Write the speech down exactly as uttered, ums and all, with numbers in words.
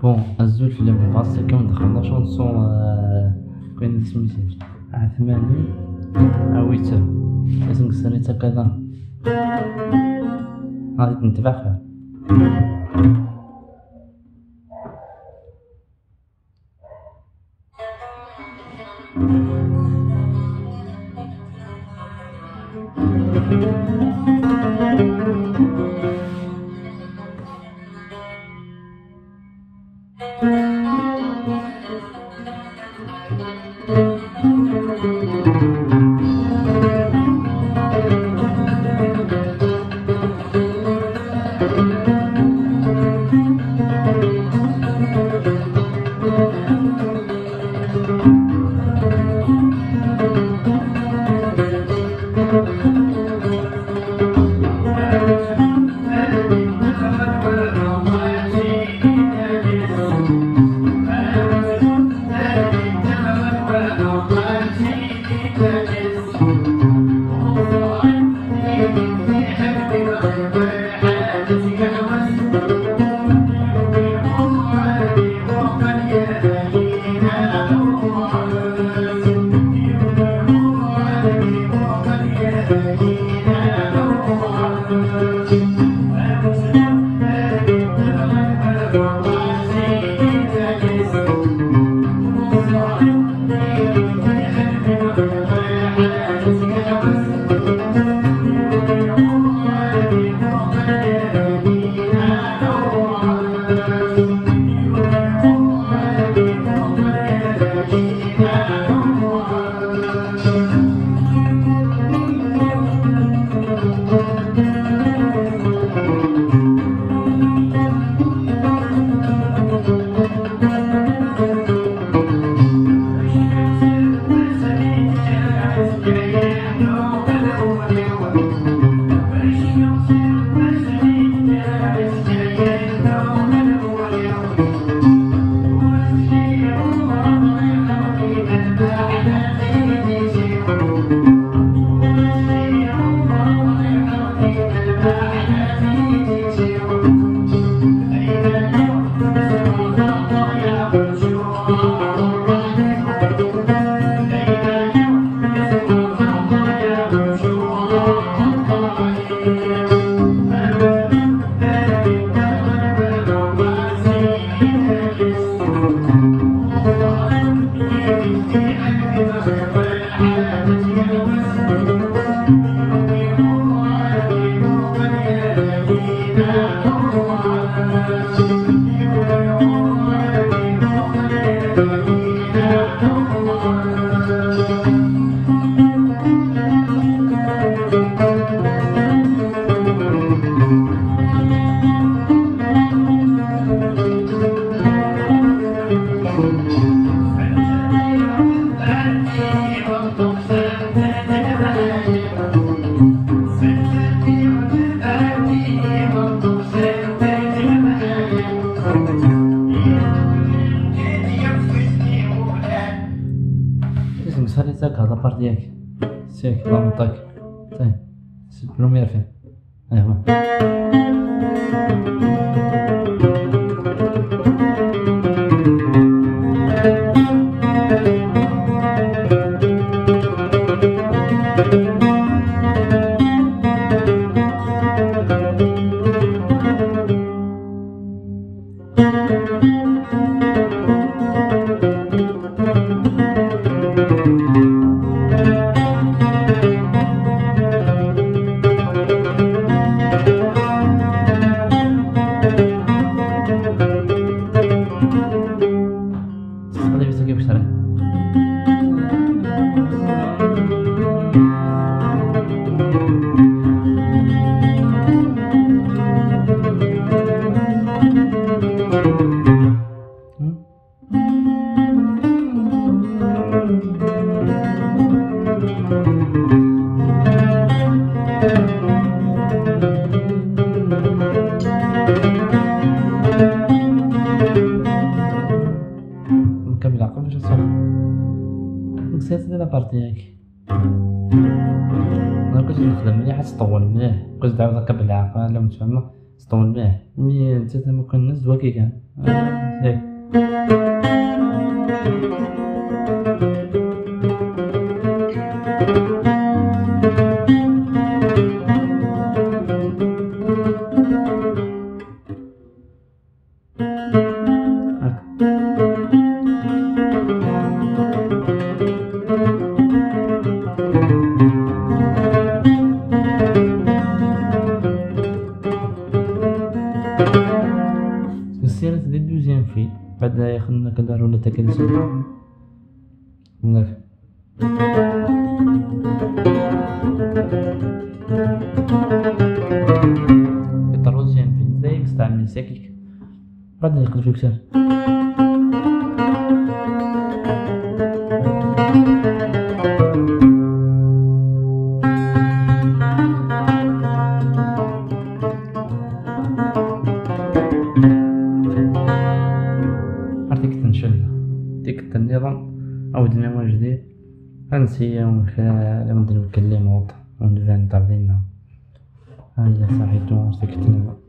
Bon, azul fell-awen. Ɣas akka wen-d-xedmeɣ chanson, euh, كاين اسمي عثماني. Awit. Isem-nsen yettaka da. غادي تنتبع خير. Isem sali sak la partie-agi. C'est la montagne. C'est la première fin. Aywa. Tessexdam-itt akka bcra. نكمل عقب باش نصح. نسيت لي لابارتي هاك. انا كنت نخدم مليح، تطول مليح، كنت دعوة هكا بالعقل ولا متفاهمة. Sṭun mliḥ. Mi netta tamukan-nnes d waki kan. Ah, yak. Nsiret di deuxième fil. Bad yaxen naka la roulette akken. Nef. Troisième fil. Dayem steɛmel sakik. Bad yeqleb uktar. Ar tikkelt n cedda. Tikkelt nniḍen, awd-nni ajdid. Ansi amek ara wen-d-nbekkel limuḍ, ur nban ṭer dinna. Aya saḥitu, ar tikkelt nniḍen.